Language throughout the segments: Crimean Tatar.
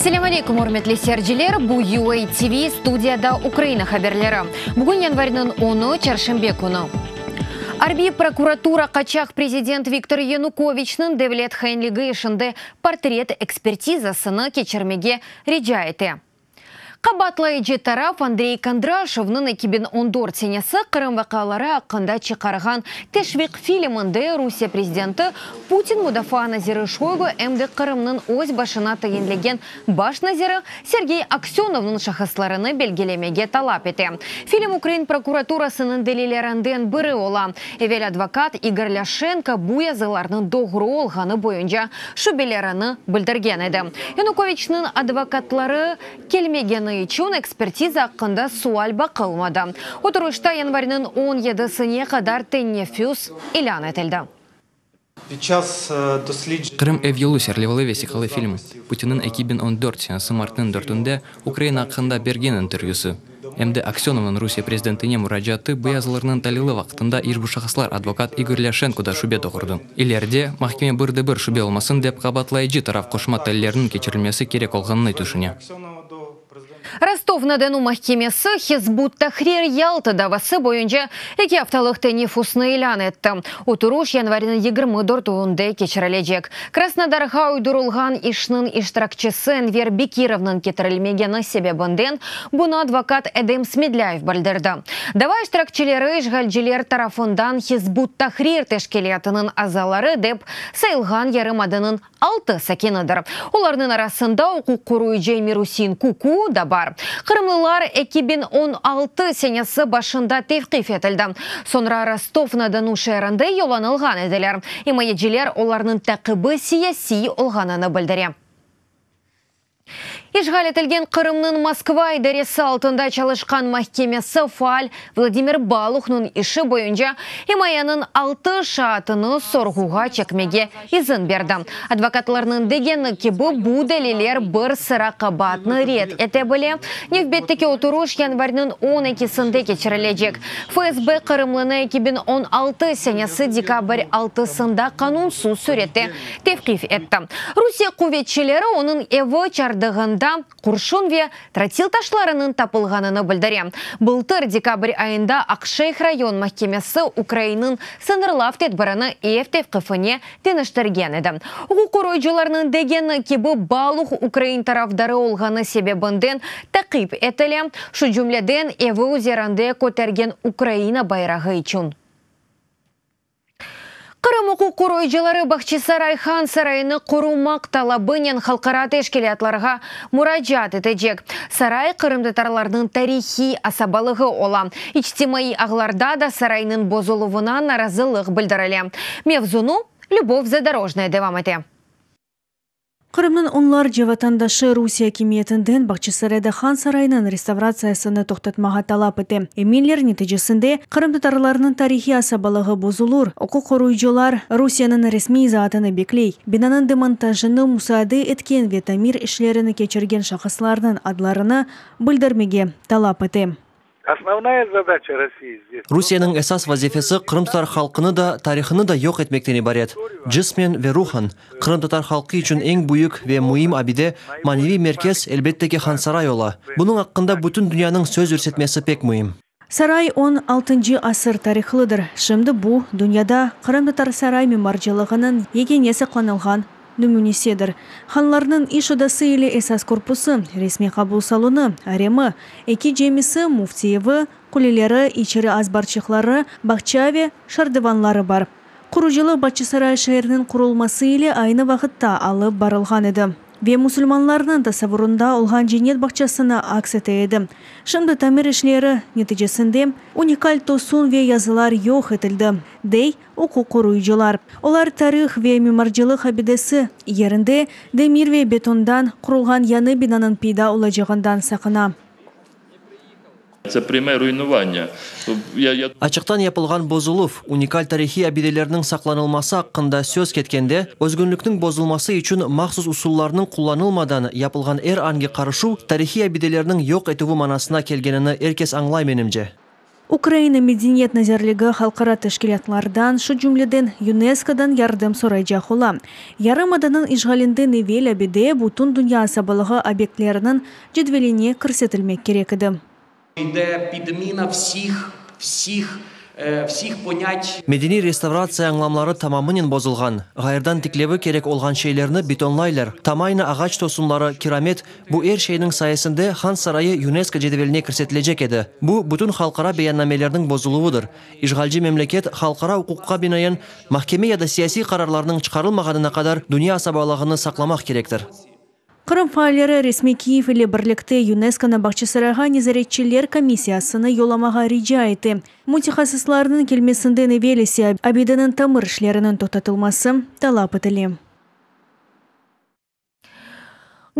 Selâm aleyküm, ürmetli seyirciler! Bu UA TV, studiyada Ukraina haberleri. Bugün yanvarniñ onu, çarşenbe künü. Arbiy prokuratura qaçaq prezident Viktor Yanukoviçniñ devlet hainligi işinde portret ekspertizasını keçirmege rica ete. Qabaatlayıcı taraf Andrey Kondraşovnıñ 2014 senesi Qırım vaqiaları aqqında çıqarğan teşviq filminde Rusiye prezidenti Putin mudafaa naziri Şoygu em de Qırımnıñ öz başına tayinlegen baş naziri Sergey Aksönovnıñ şahıslarını belgilemege talap ete. Film ukrain prokuraturasınıñ delillerinden biri ola. Evel advokat İgor Lâşenko bu yazılarnıñ doğru olğanı boyunca şübelerini bildirgen edi. Yanukoviçniñ advokatları kelmegeni içün ekspertiza aqqında sual baqılmadı. Oturışta yanvarniñ on yedisine qadar teneffüs ilân etildi. Qırım ev yolu serlevalı vesiqalı film, Putinniñ 2014 senesi martnıñ dörtünde Ukraina aqqında bergen intervyüsı, em de Aksönovnıñ Rusiye prezidentine muracaatı bu yazılarnıñ talili vaqtında işbu şahıslar advokat İgor Lâşenkoda şübe doğurdı. İleride, mahkeme bir de bir şübe olmasın dep qabaatlayıcı taraf qoşma talillerniñ keçirilmesi kerek olğanını tüşüne. Rostov-na-Donu mahkemesi Hizb ut-Tahrir Yalta davası boyunca 2 aftalıq teneffüsni ilân etti. Oturış yanvarniñ 24-ünde keçirilecek. Krasnodarğa uydurılğan işniñ iştirakçisi Enver Bekirovnıñ ketirilmegeni sebebinden bunı advokat Edem Smedlâyev bildirdi. Dava iştirakçileri işğalciler tarafından Hizb ut-Tahrir teşkilâtınıñ azaları dep sayılğan yarımadanıñ altı sakinidir. Olarnıñ arasında uquq qoruyıcı Emir-Usein Kuku da bar. Qırımlılar 2016 senesi başında tevqif etildi. Soñra Rostov-na-Donu şeerinde yollanılğan ediler. İmayeciler olarnıñ taqibi siyasiy olğanını bildire. İşğal etilgen Qırımnıñ Moskva idaresi altında çalışqan mahkemesi faal Vladimir Baluhnıñ işi boyunca imayeniñ altı şaatını sorğuğa çekmege izin berdi. Advokatlarnıñ degeni kibi, bu deliller bir sıra qabaatnı red ete bile. Nevbetteki oturış yanvarniñ 12-sinde keçirilecek. FSB qırımlını 2016 senesi dekabr altısında qanunsız sürette tevqif etti. Rusiye quvetçileri onıñ evi çardığında qurşun ve trotil taşlarınıñ tapılğanını bildire. Bıltır dekabr ayında Aqşeyh rayon mahkemesi ukrainniñ sıñırlav tedbirini ev tevqifine deñiştirgen edi. Uquq qoruyıcılarnıñ degeni kibi, Baluh ukrain tarafdarı olğanı sebebinden taqip etile, şu cümleden evi üzerinde kötergen Ukraina bayrağı içün. Qırım uquq qoruyıcıları Bağçasaray Han sarayını qorumaq talabınen halqara teşkilâtlarğa muracaat etecek. Saray qırımtatarlarnıñ tarihiy asabalığı ola. İçtimaiy ağlarda da saraynıñ bozuluvına narazılıq bildirile. Mevzunı Lübov Zadorojnaya devam ete. Qırımnıñ onlarca vatandaşı Rusiye akimiyetinden Bağçasarayda Han sarayınıñ restavratsiyasını toqtatmağa talap ete. Eminler, neticesinde qırımtatarlarnıñ tarihiy asabalığı bozulur. Uquq qoruyıcılar Rusiyeniñ resmiy izaatını bekley. Binanıñ demontajını musaade etken ve tamir işlerini keçirgen şahıslarnıñ adlarını bildirmege talap ete. Основная задача России здесь. Rusiyeniñ esas vazifesi qırımtatar halqını da, tarihını da yoq etmekten ibaret. Cismen ve ruhan. Qırımtatar halqı içün eñ büyük ve müim abide, maneviy merkez, elbette ki, Hansaray ola. Bunıñ aqqında bütün dünyanıñ söz yürsetmesi pek müim. Saray on altıncı asır tarihlıdır. Şimdi bu, dünyada qırımtatar saray mimarcılığınıñ yekâne saqlanılğan nümünesidir. Hanlarnıñ iş odası ile esas korpusı, resmiy qabul salonı, aremi, eki camisi, müfti evi, quleleri, içeri azbarçıqları, bağça ve şardıvanları bar. Qurucılıq Bağçasaray şeeriniñ qurulması ile aynı vaqıtta alıp barılğan edi ve musulmanlarnıñ tasavurında olğan cennet bağçasını aks ete edi. Şimdi tamir işleri neticesinde unikal tosun ve yazılar yoq etildi, dey uquq qoruyıcılar. Olar tarih ve mimarcılıq abidesi yerinde demir ve betondan qurulğan yañı binanıñ peyda olacağından saqına. Це пряме руйнування. Я, я Açıqtan yapılğan bozuluv, unikal tarihiy abidelerniñ saqlanılması aqqında söz ketkende, özgünlikniñ bozulması içün mahsus usullarnıñ qullanılmadan yapılğan er angi qarışuv tarihiy abidelerniñ yoq etüvi manasına kelgenini er kes añlay menimce. Ukraina Medeniyet nazirligi halqara teşkilâtlardan, şu cümleden YUNESKOdan yardım soraycaq ola. Yarımadanıñ işğalinden evel abide Bütün dünya asabalığı obyektleriniñ cedveline kirsetilmek kerek edi. Medeniy restavratsiya añlamları tamamınen bozulğan. Ğayrıdan tiklevi kerek olğan şeylerni betonlaylar. Tam aynı ağaç tosunları, kiramet, bu er şeyniñ sayesinde Han sarayı YUNESKO cedveline kirsetilecek edi. Bu, bütün halqara beyannamelerniñ bozuluvıdır. İşğalci memleket, halqara uquqqa binaen, mahkeme ya da siyasiy qararlarnıñ çıqarılmağanına qadar dünya asabalığını saqlamaq kerektir. Qırım faalleri resmiy Kiyev ile birlikte YUNESKOnı Bağçasarayğa nezaretçiler komissiyasını yollamağa rica ete. Mütehassıslarnıñ kelmesinden evel ise abideniñ tamir işleriniñ toqtatılması talap etile.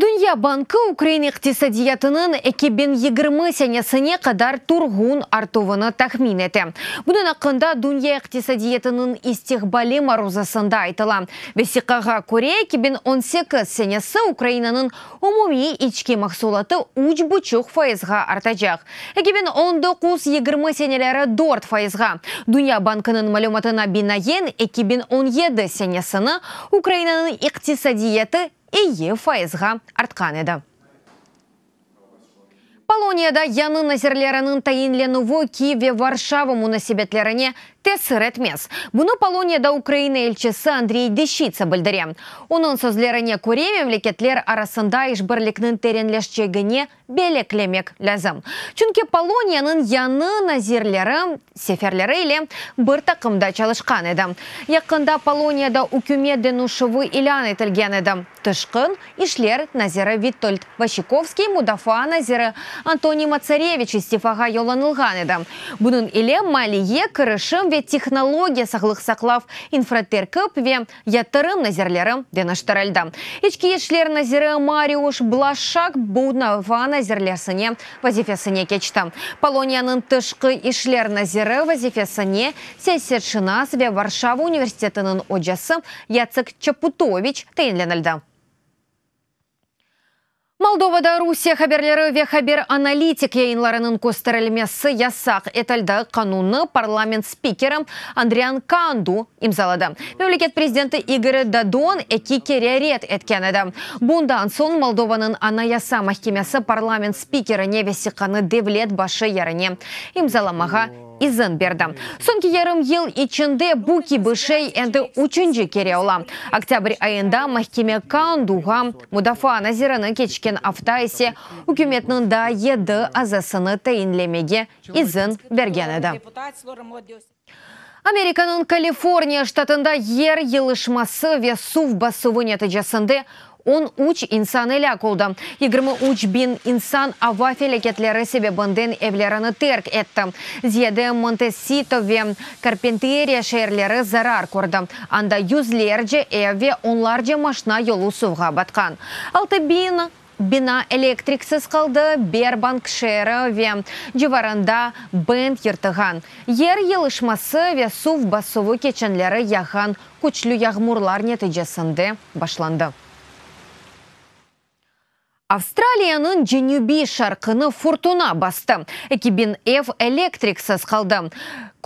Dünya bankı ukrain iqtisadiyatınıñ 2020 senesine qadar turğun artuvını tahmin ete. Bunıñ aqqında Dünya iqtisadiyatınıñ istiqbali maruzasında aytıla. Vesiqağa köre, 2018 senesi Ukrainanıñ umumiy içki mahsulatı üç buçuq fayızğa artacaq, 2019 yigirmi seneleri dört fayızğa. Dünya bankınıñ malümatına binaen, 2017 senesini Ukrainanıñ iqtisadiyatı eyi fayızğa artqan edi. Poloniyada yañı nazirleriniñ tayinlenüvi Kiyev ve Varşava munasebetlerine tesir etmez. Bunı Poloniyada Ukraina elçisi Andrey Deşçitsa bildire. Onıñ sözlerine köre, memleketler arasında işbirlikniñ terenleşecegine beleklemek lâzim. Çünki Poloniyanıñ yañı nazirleri seferleri ile bir taqımda çalışqan edi. Yaqında Poloniyada ükümet deñişüvi ilân etilgen edi. Tışqı işler naziri Vitold Vaşikovskiy, mudafaa naziri Antoniy Matsareviç istifağa yollanılğan edi. Bunıñ ile maliye, kirişim ve tehnologiya, sağlıq saqlav, infraterkip ve yatırım nazirleri deñiştirildi. İçki işler naziri Mariuş Blaşak mudafaa nazirlesine vazifesine keçti. Poloniyanıñ tışqı işler naziri vazifesine siyasetşınas ve Varşava universitetiniñ ocası Yatsek Çaputoviç tayinlenildi. Moldovada Rusiye haberleri ve haber-analitik yayınlarınıñ kösterilmesi yasaq etildi. Qanunnı parlament spikeri Andrian Kandu imzaladı. Memleket prezidenti İgor Dodon eki kere red etken edi. Bundan soñ Moldovanıñ Anayasa mahkemesi parlament spikerine vesiqanı devlet başı yerine imzalamağa izin berdi. Soñki yarım yıl içinde bu kibi şey endi üçünci kere ola. Oktâbr ayında mahkeme Kanduğa mudafaa nazirini, keçken afta ise ükümetniñ daa yedi azasını tayinlemege izin bergen edi. Amerikanıñ Kaliforniya ştatında yer yılışması ve suv basuvı neticesinde 13 insan elâk oldı. 23 biñ insan ava felâketleri sebebinden evlerini terk etti. Ziyade Montesito ve Karpenteriya şeerleri zarar kördi. Anda yüzlerce ev ve onlarca maşna yolu suvğa batqan. 6000 bina elektriksiz qaldı, Berbank şeeri ve civarında bent yırtığan. Yer yılışması ve suv basuvı keçenleri yağğan küçlü yağmurlar neticesinde başlandı. Avstraliyanıñ cenübiy şarqını furtuna bastı. 2000 ev elektriksiz qaldı.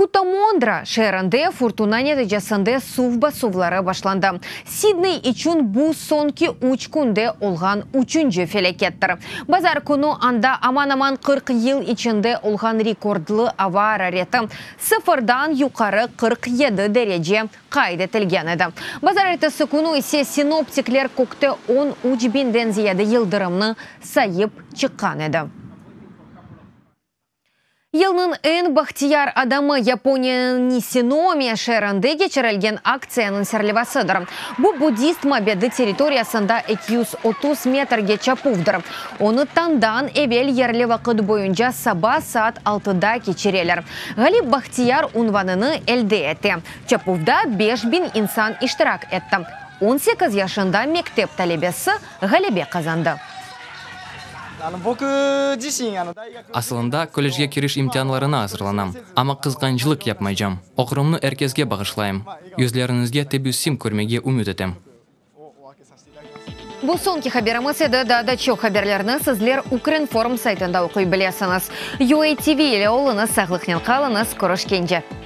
Kutamondra şeerinde furtuna neticesinde suv basuvları başlandı. Sidney içün bu soñki üç künde olğan üçünci felâkettir. Bazar künü anda aman-aman 40 yıl içinde olğan rekordlı ava arareti sıfırdan yuqarı 47 derece qayd etilgen edi. Bazarertesi künü ise sinoptikler kökte 13 biñden ziyade yıldırımnı sayıp çıqqan edi. Yılnıñ eñ bahtiyar adamı Yaponiyanıñ Nisinomiya şeerinde keçirilgen aktsiyanıñ serlevasıdır. Bu buddist mabedi territoriyasında 230 metrge çapuvdır. Onı tañdan evel yerli vaqıt boyunca saba saat altıda keçireler. Ğalip bahtiyar unvanını elde ete. Çapuvda 5000 insan iştirak etti. 18 yaşında mektep talebesi ğalebe qazandı. Asılında, kollecge kiriş imtianlarına azırlanam, amma qısqançlıq yapmaycam. Oqrumnı er kesge bağışlayım. Yüzleriñizge tebessüm körmege ümüt etem. Bu soñki haberimiz edi. Daa da çoq haberlerni sizler Ukrinform saytında oquy bilesiñiz. UATV ile oluñız, sağlıqnen qalıñız, körüşkence!